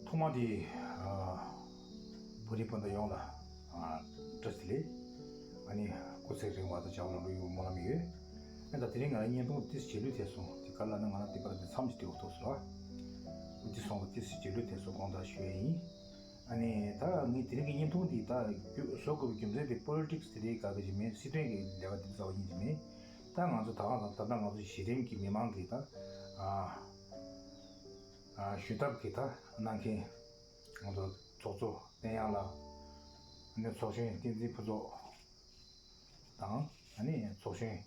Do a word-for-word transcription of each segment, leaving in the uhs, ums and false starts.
ཐོག་མ་དེ་ཨ་བོད་རིགས་སྤུན་ཟླ་ཡོངས་ལ་ཨ་བཀྲ་ཤིས་བདེ་ལེགས། ཨ་ནི་སྐུ་ཚེ་རིང་བ་དང་བྱ་བ་ལམ་འགྲོ་ཡོང་བའི་སྨོན་ལམ་ཡོད། ཨ་ད་དེ་རིང་ང་ལ་བརྙན་ཐུང་ཏིས་བྱེད་ལུགས་ཐེབས་སོང་། དེ་ག་ལ་ན་ང་ལ་དེ་པར་དེ་མཚམས་ཅིག་དེ་འོག་ཐུག་སོང་ལ། འུ་ཅི་སོང་ལ་ཏིས་བྱེད་ལུགས་ཐེབས་སོང་དགོངས་དག་ཞུ་ཡ་ཡིན། ཨ་ནི་ད་ངས་དེ་རིང་གི་བརྙན་ཐུང་འདི་ད་རྒྱུ་བཟོ་དགོས་པའི་རྒྱུ་མཚན་དེ་པོ་ལི་ཊིག་སི་དེ་འདྲའི་ག་གི་ཅིག་མིན། སྲིད་དོན་གྱི་ལས་ཀ་དེ་རྩ་བ་ཉིད་ཅིག་མིན། ད་ང་ཚོ་ད་ག་ད་ད་ལྟ་ང་ཚོ་གཞི་རིམ་གྱི་མི་མང་གི་ད་ཨ་ཨ་ཞུ་ཐབས་ཀྱི་ད་གནང་མཁན་ང་ཚོ་ཚོགས་གཙོ་བསྟན་དབྱངས་ལགས། ཨ་ནི་ཚོགས་གཞོན་བསྟན་འཛིན་ཕུན་ཚོགས་དང་། ཨ་ནི་ཚོགས་གཞོན་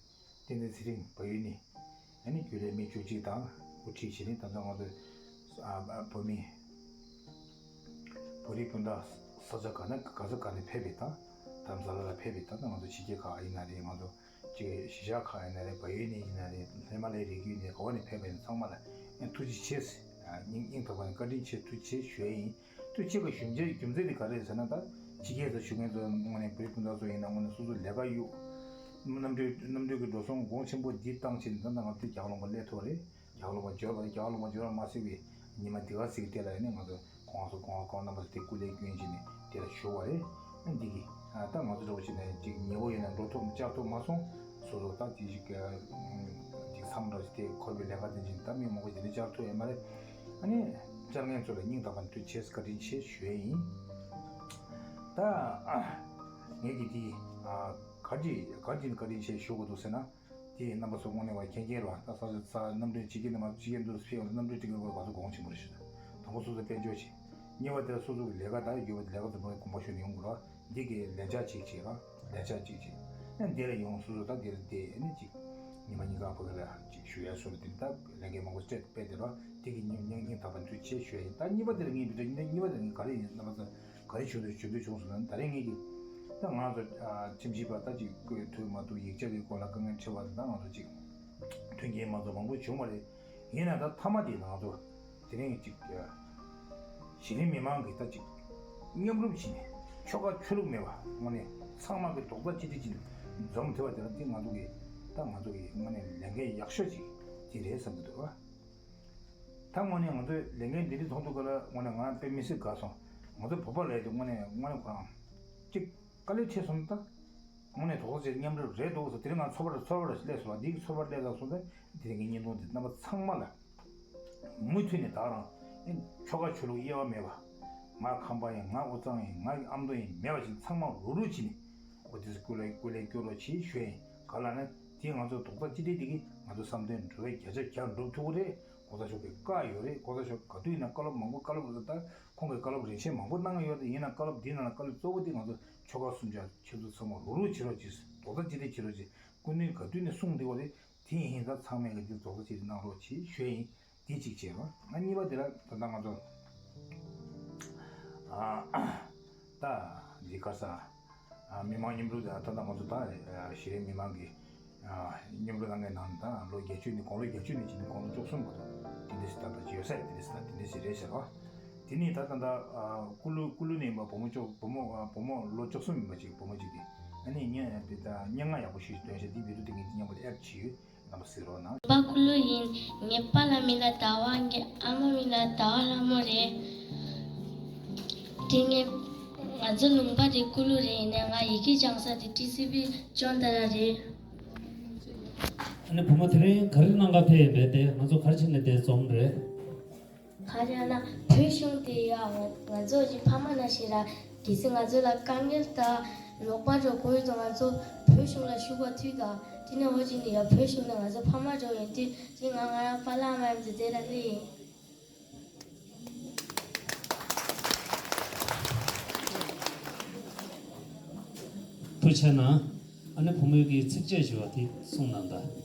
བསྟན་འཛིན་ཚེ་རིང་བལ་ཡུལ་ནས། ཨ་ནི་རྒྱུན་ལས་མི་བཅུ་གཅིག་དང་དབུ་ཁྲིད་བྱས་ནས་ད་ལྟ་ང་ཚོ་ཨ་བོད་མི་བོད་རིགས་སྤུན་ཟླ་ས་ཆ་ག་ནས་ག་ས་ག་ནས་ཕེབས་པའི་དང་རྡ་རམ་ས་ལ་ལ་ཕེབས་པའི་ད་ལྟ་ང་ཚོ་ཕྱི་རྒྱལ་ཁག་ཡིན་ན་རེད། ང་ཚོ་ཅིག་གཞིས་ཆགས་ཁག་ཡིན་ན་རེད། བལ་ཡུལ་ནས་ཡིན་ན་རེད། ཧི་མ་ལ་ཡའི་རི་རྒྱུད་ནས་ག་བ་ནས་ཕེབས་པ་ཡིན་ཚང་མ་ལ་ཨ་ཐུགས་རྗེ་ཆེ། ཨ་སྙིང་སྙིང་ཐག་པ་ནས་བཀའ་དྲིན་ཆེ། ཐུགས་རྗེ་ཆེ་ཞུ་ཡ་ཡིན། ཐུགས་རྗེ་ཆེ་གི་ཞུ་རྒྱུ་རྒྱུ་མཚན་དེ་ག་རེ་རེད་ཟེར་ན། ད་ཕྱི་རྒྱལ་དུ་བཞུགས་མཁན་ཚོ་དངོས་གནས་བོད་རིགས་སྤུན་ཟླ་ཚོ་ཡིན་ན་དངོས་གནས་སོ་སོ་ལས་ཀ་གཡུག་གནམ་གྲུ་གནམ་གྲུ་གི་འགྲོ་སོང་གོང་ཆེན་པོ་འདི་བཏང་བྱས་ནས་ད་ལྟ་ང་ཚོ་རྒྱ་གར་ལུང་པ་སླེབས་ཐུབ་པ་རེད། རྒྱ་གར་ལུང་པ་འབྱོར་བ་རེད། རྒྱ་གར་ལུང་པ་འབྱོར་བ་མ་ཟད་པའི་ཉི་མ་འདི་ག་ཟིག་དེ་ལ་ཡིན་ནས་ང་ཚོ་གོང་ས་གོང་གོང་རྣམ་པ་ཚོ་དེ་སྐུ་ལས་བསྐྱོན་བྱས་ནས་དེ་ལ་བཞུགས་པ་རེད། ཨ་འདི་གི་ཨ་ད་ང་ཚོ་འདྲ་བོ་བྱས་ནས་ཅིག་ཉེ་བོ་ཡིན་ན་འགྲོ་ཐུབ་བཅར་ཐུབ་མ་སོང་། སོ་སོ་ད་དེ་ཞིག་ཅིག་མཚམས་འདྲ་ཞིག་དེ་འཁོར་བའི་ལས་ཀ་དེ་བཞིན་ད་མི་མང་པོ་ཞིག་དེ་བཅར་ཐུབ་ཡོད་མ་རེད། ཨ་ནི་བཅར་མཁན་ཚོ་ལ་སྙིང་ཐག་པ་ནས་ཐུགས་རྗེ་ཆེ་བཀའ་དྲིན་ཆེ་ཞུ་ཡས་ཡིན། ད་ཨ་ངས་ཀྱི་དེ་ཨ་ག་ཅི་ག་ཅི་བཀའ་དྲིན་ཆེ་ཞུ་དགོས་འདུག་ཟེར་ན། དེ་རྣམ་པ་ཚོ་དངོས་གནས་པ་མཁྱེན་མཁྱེན་རེད་པ། ད་ས་ས་གནམ་གྲུ་ཕྱི་རྒྱལ་ནས་མ་ཕྱི་རྒྱལ་དུ་ཕེབས་ཡོང་ན་གནམ་གྲུ་ཊི་ཀེ་ཊི་དགོས་པ་ཚོ་གོང་ཆེན་པོ་རེད་ཞུ། དང་པོ་སོ་སོ་དཔལ་འབྱོར་བྱེད། གཉིས་པ་དེ་སོ་སོ་གི་ལས་ཀ་ད་ཡོད་པ་ལས་ཀ་དུ་མ་གོམ་པ་ཤོར་ནས་ཡོང་དགོས་ར། འདི་གི་ལན་ཆགས་གཅིག་བྱེད་ར། ལན་ཆགས་གཅིག་བྱེད། ཨ་འདི་ལ་ཡོང་སོ་སོ་ད་འདིར་བསྡད་ནས་གཅིག་ཉི་མ་གཉིས་ཀ་ཕ་གི་ལ་གཅིག་ཞུ་ཡ་སོ་ར། འདི་ད་ལས་འགན་མང་པོ་སྤྲད་སྤེལ་དེ་ར། འདི་གི་སྙིང་སྙིང་སྙིང་ཐག་པ་ཐུགས་རྗེ་ཆེ་ཞུ་ཡ་ཡིན། ད་གཉིས་པ་དེ་ལ་ངས་བི་ཌིའོ་གཉིས་པ་དེ་ལ་ངས་ག་རེ་ཡིན་རྣམ་པ་ཚོ་ག་རེ་བྱུང་འདུག་བྱུང་འདུག་བྱུང་སོང་ན། ད་རེས་ངས་ཀྱི་ད་ང་ཚོ་ཨ་ཁྲིམས་ཞིབ་པ་ད་ཅིག་བསྐོས་ཐུབ་མ་ཐུབ་ཡིག་ཆ་གི་སྐོར་ལ་དཀའ་ངལ་འཕྲད་པ་དེ་ད་ང་ཚོ་ཅིག་མཐུན་རྐྱེན་མ་ཚོ་མང་པོ་བྱུང་བ་རེད། ཡིན་ན་ད་མཐའ་མ་དེ་ང་ཚོ་དེ་རིང་ཅིག་གཞི་རིམ་མི་མང་གི་ད་ཅིག་མཉམ་རུབ་བྱས་ནས་ཆོལ་ཁ་ཆོས་ལུགས་མེད་པ་དངོས་གནས་ཚང་མ་གི་རྡོག་རྩ་གཅིག་སྒྲིལ་གྱིས་འཛོམས་ཐུབ་པ་དེ་ལ་དེ་ང་ཚོ་གི་ད་ང་ཚོ་གི་དངོས་གནས་ལས་འགན་ཡག་ཤོས་ཅིག་དེ་རེད་བསམ་གྱི་འདུག་བ། ད་དངོས་གནས་ང་ཚོས་ལས་འགན་འདི་འདྲ་མཐོང་དུས་ག་ལ་དངོས་གནས་ང་དཔེ་མི་སྲིད་དགའ་སོང་། ང་ཚོ་བོད་པ་ལས་དེ་དངོས་གནས་དངོས་གནས་ཁོ་རང་གཅིག་དཀའ་ལས་འཕྲད་སོང་ད། དངོས་གནས་དོགས་ཟོན་མཉམ་རུབ་རེད་འདུག་ཟེར། དེ་རིང་ང་ཚོ་པར་ཚོར་བ་སླེབས་སོང་བ། འདིའི་ཚོར་བ་སླེབས་ལ་སོང་ད། དེ་རིང་གི་བརྙན་ཐུང་འདི་རྣམ་པ་ཚང་མ་ལ་མུ་མཐུད་ནས་ད་རང་ཨེ་ཆོལ་ཁ་ཆོས་ལུགས་དབྱེ་བ་མེད་པ། ང་ཁམས་པ་ཡིན། ང་དབུས་གཙང་ཡིན། ང་ཨ་མདོ་ཡིན་མེད་པ་ཞིག་ཚང་མ་རུག་རུག་བྱས་ནས་འོ་དེ་ཚོ་སྐུ་ལས་སྐུ་ལས་སྐྱོན་རོགས་བྱེད་ཞུ་ཡིན། ག་ལ་ན་དེ་ང་ཚོ་རྡོག་རྩ་གཅིག་སྒྲིལ་དེ་གིས་ང་ཚོ་བསམ་དོན་འགྲུབ་པའི་བརྒྱ་ཆ་བརྒྱ་འགྲུབ་ཐུབ་ཀྱི་རེད། གོང་ས་མཆོག་གི་བཀའ་ཡོད་རེད། གོང་ས་མཆོག་ག་དུས་ཡིན་ན་བཀའ་སློབ་ག་ལ་བཀའ་སློབ་རེད་ད། ཁོང་གིས་བཀའ་སློབ་རིན་ཆེན་མང་པོ་གནང་གི་ཡོད་རེད། ཡིན་ན་བཀའ་སློབ་འདིའི་ནང་ལ་བཀའ་སློབ་གཙོ་བོ་དེ་ང་ཚོ་ཆོལ་ཁ་གསུམ་ཆ་ཁྱེད་ཚོ་ཚང་མ་རུག་རུག་བྱེད་རོགས་གྱིས། རྡོག་རྩ་གཅིག་སྒྲིལ་བྱེད་རོགས་གྱིས། སྐུ་མདུན་ག་དུས་ནས་གསུངས་བསྡད་པ་རེད། དེ་ཡིན་ད་ཚང་མས་ག་དུས་རྡོག་རྩ་གཅིག་སྒྲིལ་གནང་རོགས་གྱིས་ཞུ་ཡ་ཡིན། དེ་གཅིག་བྱས་རོགས། ང་གཉིས་པ་དེ་ལ་ད་ལྟ་ང་ཚོ་ཨ་ད་འདི་ག་ས་ཨ་མི་མང་མཉམ་རུབ་དང་ད་ལྟ་ང་ཚོ་ད་གཞི་རིམ་མི་མང་གི་ཨ་མཉམ་རུབ་གནང་མཁན་ནང་ད་ལོ་བརྒྱད་ཅུ་ནས་དགུང་ལོ་བརྒྱད་ཅུ་ནས་བྱས་ནས་དགུང་ལོ་བཅུ་གསུམ་བར་དུ་དེ་འདྲ་ཞིག་ད་ལྟ་ཅིག་ཡོད་ས་རེད། དེ་འདྲ་ཞིག་ད་དེ་འདྲ་ཞིག་རེད་ཟེར་བ། དེ་ནས་ད་ད་ད་ཨ་ཀུ་ལུ་ཀུ་ལུ་ནས་ཡིན་པ་བུ་མོ་ཅོག་བུ་མོ་ཨ་བུ་མོ་ལོ་བཅུ་གསུམ་ཡིན་པ་ཅིག་བུ་མོ་ཅིག་གིས་ཨ་ནི་སྙན་དེ་ད་སྙན་ངག་ཡག་པོ་ཞིག་འདོན་ཤག་དེ་བི་ཌིའོ་དེ་ངས་མཉམ་པོ་ཨེབ་བྱས་ཡོད། རྣམ་པ་གཟིགས་རོགས་གནང་། པ་ཀུ་ལུ་ཡིན། ངའི་པཱ་ལགས་མིང་ལ་ཟླ་བ། ངའི་ཨ་མ་མིང་ལ་ཟླ་བ་ལྷ་མོ་རེད། དེ་ངའི་ང་ཚོ་ལུང་པ་དེ་ཀུ་ལུ་རེད། ཡིན་ནའི་ང་ཡི་གེ་སྦྱང་ས་དེ་ཊི་སི་བི་ཅོན་ཏ་ར་རེད། ཨ་ནི་བུ་མོ་དེ་རིང་ག་རེ་གནང་ག་ཕེབས་ཡིན་པས། དེ་ང་ཚོ་ག་རེ་བྱས་ནས་དེ་འཛོམས་རེད། ག་རེ་ལབ་ན་བོད་གཞུང་དེ་ཡ་ང་ཚོ་གི་ཕ་མ་ནང་བཞིན་ར། གལ་སྲིད་ང་ཚོ་ལ་དཀའ་ངལ་དང་རོགས་པ་འདྲ་དགོས་ཡོད་དུས་ང་ཚོ་བོད་གཞུང་ལ་ཞུ་བ་མཐུད་དང་། དེ་ནས་འོ་ཅིག་ནི་ཡ་བོད་གཞུང་ནི་ང་ཚོ་ཕ་མ་འདྲ་ཡིན་དུས་ཅིག་ང་ང་རང་པཱ་ལགས་མ་ཡིན་དུས་དེ་ལ་སླེབས་ཡིན། ཐུགས་རྗེ་གནང་། ཨ་ནི་བུ་མོས་ཀྱི་ཚིགས་བཅད་ཞུ་བ་དེ་གསུངས་གནང་དང་།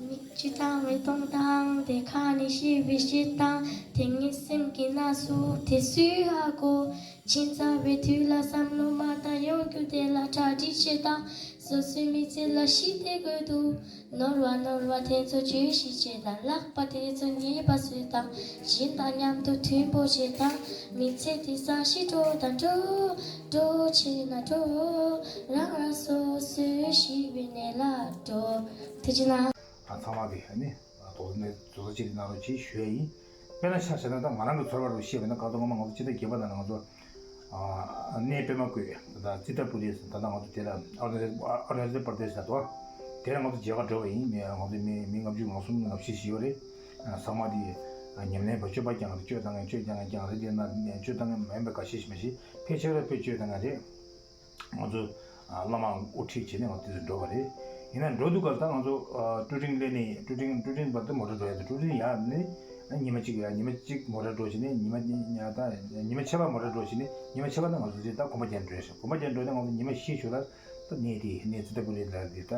མིག་ཆུ་དང་མིག་མཐོང་དང་། དེ་ཁ་ནས་ཤེས་པའི་ཤེས་དང་། དེ་ངའི་སེམས་ཀྱི་ནང་སུ་དེ་སུས་ཧ་གོ། ཁྱིམ་ཚང་བའི་དུས་ལ་བསམ་བློ་མ་བཏང་། ཡོང་རྒྱུ་དེ་ལ་གྲ་སྒྲིག་བྱེད་དང་། སོ་སོའི་མི་ཚེ་ལ་ཤི་དེ་དགོས་འདུག་ནོར་བ་ནོར་བ་དེ་ཚོ་བརྗོད་གཞི་བྱེད་དང་། ལག་པ་དེ་ཚོ་ཉེས་པ་བཟོས་དང་། གཞན་དང་མཉམ་དུ་མཐུན་པོ་བྱེད་དང་། མི་ཚེ་དེ་སང་ཞིག་འགྲོ་དང་འགྲོ། འགྲོ་བྱེད་ན་འགྲོ། རང་རང་སོ་སོའི་ཤི་བའི་གནས་ལ་འགྲོ། ཐུགས་རྗེ་གནང་། ཨ་ཚང་མ་གིས་ཨ་ནི་རྡོག་རྩ་གཅིག་སྒྲིལ་གནང་རོགས་གྱིས་ཞུ་ཡ་ཡིན། དཔེར་ན་ཆ་བཞག་ན་ད་ང་རང་གི་ཚོར་བ་རུ་བཤད་པ་ན་ཁ་སང་སྔོན་མ་ང་ཚོ་སྤྱི་ཟླ་བརྒྱད་པ་ནང་ལ་ང་ཚོ་ཨ་གནས་པད་མ་བཀོད་ད་ཙི་ཏྲ་པུ་རི་ཟེར་ད་ལྟ་ང་ཚོ་དེ་ལ་ཨ་རུ་ནཱ་ཨ་རུ་ནཱ་ཅལ་པར་དེ་ཟེར་དོ། དེ་ལ་ང་ཚོ་མཇལ་ཁ་འགྲོ་བ་ཡིན། མི་ང་ཚོ་མི་མི་ལྔ་བཅུ་ང་གསུམ་ལྔ་བཞི་ཞིག་ཡོད་རེད། ཚང་མ་དེ་ཉམས་ལེན་པ་སྤྱོད་པ་རྐྱང་རེད། སྤྱོད་བཏང་ངན་སྤྱོད་རྐྱང་ངན་རྐྱང་རེད། དེ་ན་སྤྱོད་བཏང་ངན་མ་ཡིན་པ་འགའ་ཤས་ཤིག་མ་གཞི་ཕལ་ཆེར་དཔེ་སྤྱོད་བཏང་ངན་རེད། ང་ཚོ་ཨ་བླ་མ་དབུ་ཁྲིད་བྱས་ནས་ང་ཚོ་དེ་ཚོ་འགྲོ་བ་རེད། ཡིན་ན་འགྲོ་དུས་སྐབས་ད་ང་ཚོ་ཨ་ཀྲུ་ཀྲིང་སླེབས་ནས་ཀྲུ་ཀྲིང་ཀྲུ་ཀྲིང་བར་དུ་མོ་ཊ་འགྲོ་ཡ་དེ་ཀྲུ་ཀྲིང་ཡར་ནས་ཨ་ཉི་མ་གཅིག་ཡར་ཉི་མ་གཅིག་མོ་ཊ་འགྲོ་བྱས་ནས་ཉི་མ་ཉི་ཉ་ད་ཉི་མ་ཕྱེད་པ་མོ་ཊ་འགྲོ་བྱས་ནས་ཉི་མ་ཕྱེད་པ་ད་ང་ཚོ་དེ་ད་གོམ་པ་རྒྱག་འགྲོ་ཡ་ཞིག་གོམ་པ་རྒྱག་འགྲོ་ནས་ང་ཚོ་ཉི་མ་བཞི་ཞོར་ལ་ད་གནས་དེ་གནས་ཙི་ཏྲ་པུ་རི་ལ་དེ་ད་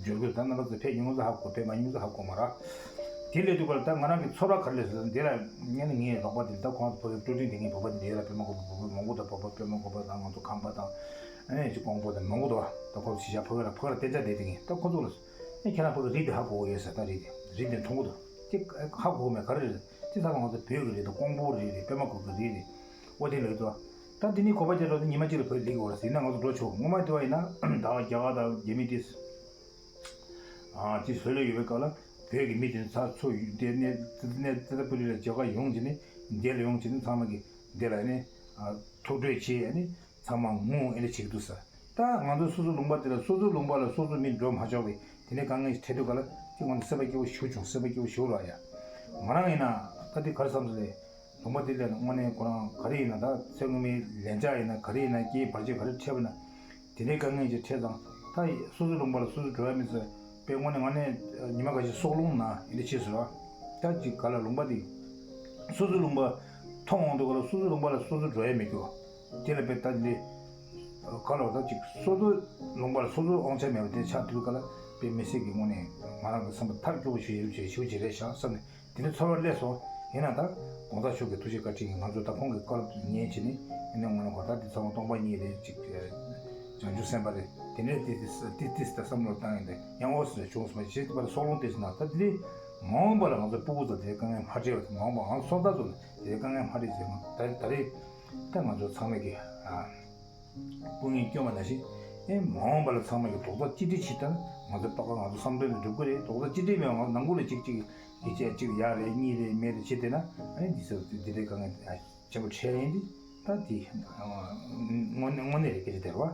འབྱོར་དགོས། ད་རྣམ་པ་ཚོ་ཕེབས་མྱོང་ཚོ་ཧ་གོ་ཕེབས་མ་མྱོང་ཚོ་ཧ་གོ་མ་ར། དེ་སླེབས་དུས་སྐབས་ལ་ད་ང་རང་གི་ཚོར་བ་ག་རེ་སླེབས་སོང་འདི་ལ་ངས་ནི་ངའི་རོགས་པ་དེ་ད་ཁོང་ཚོ་ཕ་གི་ཀྲུ་ཀྲིང་དེ་ངའི་བོད་པ་དེ་འདྲ་ལ་པད་མ་བཀོད་པ་བོད་པ་མང་པོ་དང་བོད་པ་པད་མ་བཀོད་པ་དང་ང་ཚོ་ཁམས་པ་དང་ཨ་ནི་ཅིག་ཀོང་པོ་དང་མང་པོ་འདུག་ད་ཁོ་ཚོ་ཕྱི་རྒྱལ་ཕ་གི་ལ་ཕ་གི་ལ་གཏན་འཇགས་བསྡད་དེ་ངས་ད་ཁོ་ཚོ་ལ་ཨ་ཁྱེད་རང་ཕ་གི་རི་དེ་ཧ་གོ་གི་ཡོད་ཟེར། ད་རི་དེ་རི་དེ་མཐོང་གི་འདུག་དེ་ཧ་གོ་གི་མེད་ག་རེ་རེད། དེ་ཚང་མ་ང་ཚོ་བོད་ཀྱི་རི་དང་ཀོང་པོ་རི་རེད། པད་མ་བཀོད་པའི་རི་རེད། ཨོ་དེ་ལ་འདུག་ད་འདི་ནི་གོ་བ་རྒྱ་འགྲོ་དེ་ཉི་མ་གཅིག་ལ་བོད་ལེགས་འོར་ཟིན་ན་ང་ཚོ་འགྲོ་ཆོག་ངོ་མ་དེ་བ་ཡིན་ན་ད་རྒྱ་གར་དང་རྒྱ་མི་དེ། ཨ་ཅེས་བཟོས་ལས་ཡོད་པའི་སྐབས་ལ་བོད་ཀྱི་མི་དེ་ཚོ་ཚོ་ཡུལ་དེ་ནས་དེ་ནས་ཙི་ཏྲ་པུ་རི་ལ་མཇལ་ཁ་ཡོང་བྱས་ནས་འདི་ལ་ཡོང་བྱས་ནས་ཚང་མ་གི་འདི་ལ་ནི་ཨ་ཐུག་འཕྲད་བྱས་ནས་ཚང་མ་ངུ་ཨེ་འདྲ་བྱེད་ཀྱི་འདུག་ས། ད་ང་ཚོ་སོ་སོ་ལུང་པ་དེ་ལ་སོ་སོ་ལུང་པ་ལ་སོ་སོ་མི་འགྲོ་མ་ཆོག་པའི་དེ་ནས་དཀའ་ངལ་ཞིག་འཕྲད་དུས་ག་ལ་དེ་ང་ཚོ་སེམས་པ་སྐྱིད་པོ་ཞུ་བྱུང་། སེམས་པ་སྐྱིད་པོ་ཞུ་རོགས་ཡ། ང་རང་ཡིན་ན་ད་དེ་ག་རེ་བསམ་སོང་ལས། ལུང་པ་དེ་ལས་དངོས་གནས་ཁོ་རང་ག་རེ་ཡིན་ན་ད་ཚེ་སྔོན་མའི་ལན་ཆགས་ཡིན་ན་ག་རེ་ཡིན་ན་སྐྱེས་བར་ཆད་ག་རེ་འཕྲད་པ་ན་དེ་འདྲའི་དཀའ་ངལ་ཅིག་འཕྲད་ཙང་ད་སོ་སོའི་ལུང་པ་ལ་སོ་སོ་འགྲོ་ཡ་མི་ཚོས་དཔེ་དངོས་གནས་ངོ་ནས་ཉི་མ་འགའ་ཞིག་སྲོག་རླུང་ན་ཡིན་དེ་ཆེ་ཟེར་བ་ད་ཅིག་ག་ལ་ལུང་པ་དེ་སོ་སོའི་ལུང་པ་མཐོང་འོང་དུས་ག་ལ་སོ་སོའི་ལུང་པ་ལ་སོ་སོ་འགྲོ་ཡ་མི་འགྱུར་དེ་ལ་དཔེ་ད་འདི་ག་ལ་ད་ཅིག་སོ་སོའི་ལུང་པ་ལ་སོ་སོའི་དབང་ཆ་མེད་པ་དེ་ཆགས་དུས་ག་ལ་དཔེ་མི་སྲིད་ཀྱི་དངོས་གནས་ང་རང་གི་བསམ་པ་ཐབས་སྐྱོ་བོ་ཞིག་ཡོད་ཅེས་ཞུ་ཅིག་རེད་ཤག་བསམ་ནས། དེ་འདྲ་ཚོར་བ་སླེབས་སོང་། ཡིན་ན་ད་༸གོང་ས་མཆོག་གི་ཐུགས་རྗེ་བཀའ་དྲིན་གྱིས་ང་ཚོ་ད་ཁོང་གི་བཀའ་སློབ་ཉན་བྱས་ནས་ཡིན་ན་དངོས་གནས་ཁོ་ད་འདི་ཚང་མ་སྟོང་པ་ཉིད་རེད་ཅིག་བྱང་ཆུབ་སེམས་དཔའ་རེད། དེ་འདྲའི་དེ་དེ་དེ་དེ་ད་བསམ་བློ་བཏང་ཡིན་ཏེ་ཡང་ཨོ་སི་རེད་བྱུང་སོང་བ་ཞེས་པར་སྲོག་རླུང་དེ་ཟིན་ན་ད་དེ་རིང་མ་འོངས་པ་ལ་ང་ཚོ་སྤུ་གུ་ཚོ་དེ་དཀའ་ངལ་མ་འཕྲད་པ་དང་མ་འོངས་པ་ང་ཚོ་སོང་ད་ཚོ་ལ་དེ་དཀའ་ངལ་མ་འཕྲད་ཟེར་ན་ད་ད་རེས་ད་ང་ཚོ་ཚང་མས་ཀྱི་ཨ། སྐུ་ངལ་སྐྱོན་པ་ནང་བཞིན། ཨེ་མ་འོངས་པ་ལ་ཚང་མ་གི་རྡོག་རྩ་གཅིག་སྒྲིལ་བྱེད་དང་ང་ཚོ་པ་ཀ་ང་ཚོ་བསམ་དོན་ལ་འགྲུབ་ཀྱི་རེད། རྡོག་རྩ་གཅིག་སྒྲིལ་མེད་པ་ང་ཚོ་ནང་ཁུལ་ལ་གཅིག་གཅིག་གི་བྱས་གཅིག་ཡག་རེད་གཉིས་རེད་མེད་རེད་བྱེད་བསྡད་ན་ཨ་ནི་འདི་ཚོ་འདི་འདྲའི་དཀའ་ངལ་ཆེན་པོ་འཕྲད་ཡིན་འདི་ད་འདི་དངོས་གནས་དངོས་གནས་རེད་སྐད་ཆ་དེ་རེད་བ།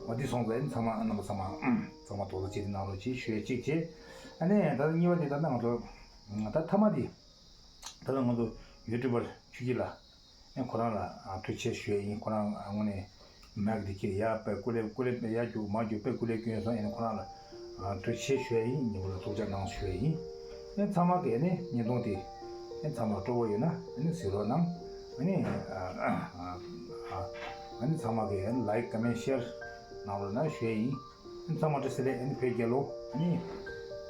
འོ་འདི་སོང་ཙང་ཨ་ནི་ཚང་མ་རྣམ་པ་ཚང་མ་ཚང་མ་རྡོག་རྩ་གཅིག་སྒྲིལ་གནང་རོགས་གྱིས་ཞུ་ཡ་གཅིག་བྱས། ཨ་ནི་ད་གཉིས་པ་དེ་ད་ལྟ་ང་ཚོ་ད་མཐའ་མ་དེ་ད་ལྟ་ང་ཚོ་ཡུ་ཊུབ་པར་ཆོས་སྐྱིད་ལགས། ཨེ་ཁོ་རང་ལ་ཨ་ཐུགས་རྗེ་ཆེ་ཞུ་ཡ་ཡིན། ཁོ་རང་ཨ་དངོས་གནས་མེག་འདི་ཁྱེར་ཡ་དཔེ་སྐུ་ལས་སྐུ་ལས་ཡ་རྒྱུག་མ་རྒྱུག་དཔེ་སྐུ་ལས་བསྐྱོན་སོང་། ཨེ་ནི་ཁོ་རང་ལ་ཨ་ཐུགས་རྗེ་ཆེ་ཞུ་ཡ་ཡིན། ཉེ་བོ་ལ་ཐུགས་ཅག་གནང་ཞུ་ཡ་ཡིན། ཨེ་ཚང་མ་གིས་ཨེ་ནི་བརྙན་ཐུང་དེ་ཨེ་ཚང་མ་སྤྲོ་བོ་ཡོད་ན་ཨེ་ནི་གཟིགས་རོགས་གནང་། ཨེ་ནི་ཨ་ཨ་ཨ་ཨེ་ནི་ཚང་མ་གིས་ཨེ་ནི་ལའིཀ་ཀོ་མེན་ཤེར་གནང་རོགས་གནང་ཞུ་ཡ་ཡིན། ཚང་མ་བཀྲ་ཤིས་བདེ་ལེགས། ཨ་ནི་བོད་རྒྱལ་ལོ། ཨ་ནི་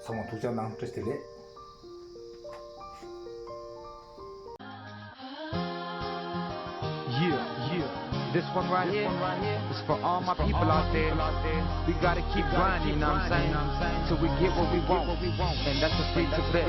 ཚང་མ་ཐུགས་ཅག་གནང་། བཀྲ་ཤིས་བདེ་ལེགས། Yeah, yeah. This one right here is for all my people out there. We gotta keep grinding, you know what I'm saying? Till we get what we want. And that's a free Tibet.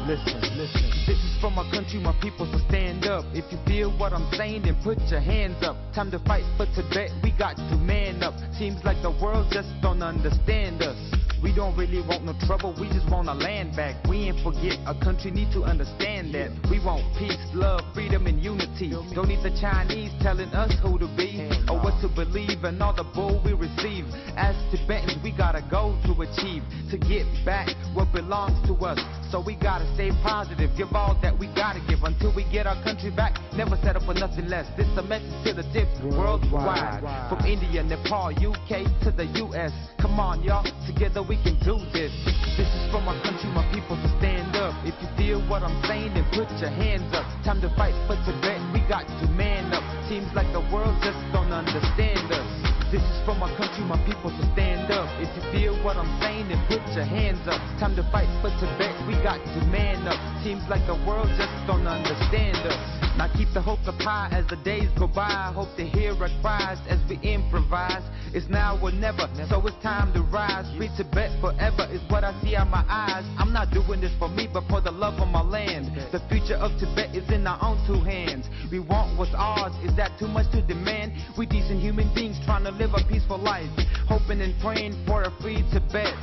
Listen, listen. This is for my country, my people, so stand up. If you feel what I'm saying, then put your hands up. Time to fight for Tibet, we got to man up. Seems like the world just don't understand us. We don't really want no trouble, we just want our land back. We ain't forget, our country need to understand that. We want peace, love, freedom, and unity. Don't need the Chinese telling us who to be or what to believe, and all the bull we receive. As Tibetans, we got a goal to achieve, to get back what belongs to us. So we gotta stay positive, give all that we gotta give until we get our country back. Never settle for nothing less. This a message to the tip worldwide. From India, Nepal, U K to the U S. Come on, y'all, together we can do this. This is for my country, my people, so stand up. If you feel what I'm saying, then put your hands up. Time to fight for Tibet, we got to man up. Seems like the world just don't understand us. This is for my country, my people, so stand up. If you feel what I'm saying, then put your hands up. Time to fight for Tibet, we got to man up. Seems like the world just don't understand us. Now keep the hope up high as the days go by. Hope to hear our cries as we improvise. It's now or never, so it's time to rise. Free Tibet forever is what I see out my eyes. I'm not doing this for me, but for the love of my land. The future of Tibet is in our own two hands. We want what's ours, is that too much to demand? We decent human beings trying to live a peaceful life. Hoping and praying for a free Tibet.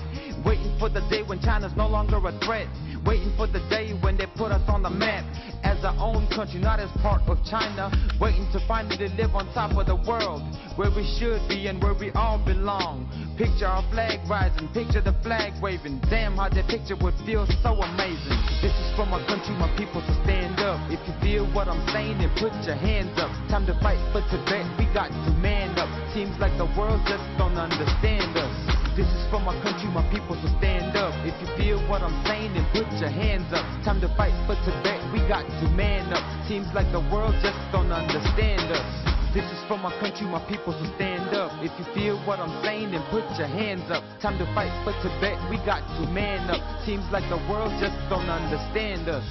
Waiting for the day when China's no longer a threat. Waiting for the day when they put us on the map as our own country, not as part of China. Waiting to finally live on top of the world, where we should be and where we all belong. Picture our flag rising, picture the flag waving. Damn, how that picture would feel so amazing. This is for my country, my people, so stand up. If you feel what I'm saying, then put your hands up. Time to fight for Tibet, we got to man up. Seems like the world just don't understand us. This is for my country, my people, so stand up. If you feel what I'm saying, then put your hands up. Time to fight for Tibet, we got to man up. Seems like the world just don't understand us. This is for my country, my people, so stand up. If you feel what I'm saying, then put your hands up. Time to fight for Tibet, we got to man up. Seems like the world just don't understand us.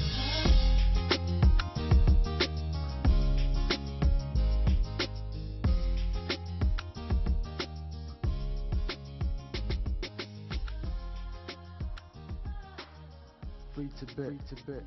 Free Tibet. Free Tibet.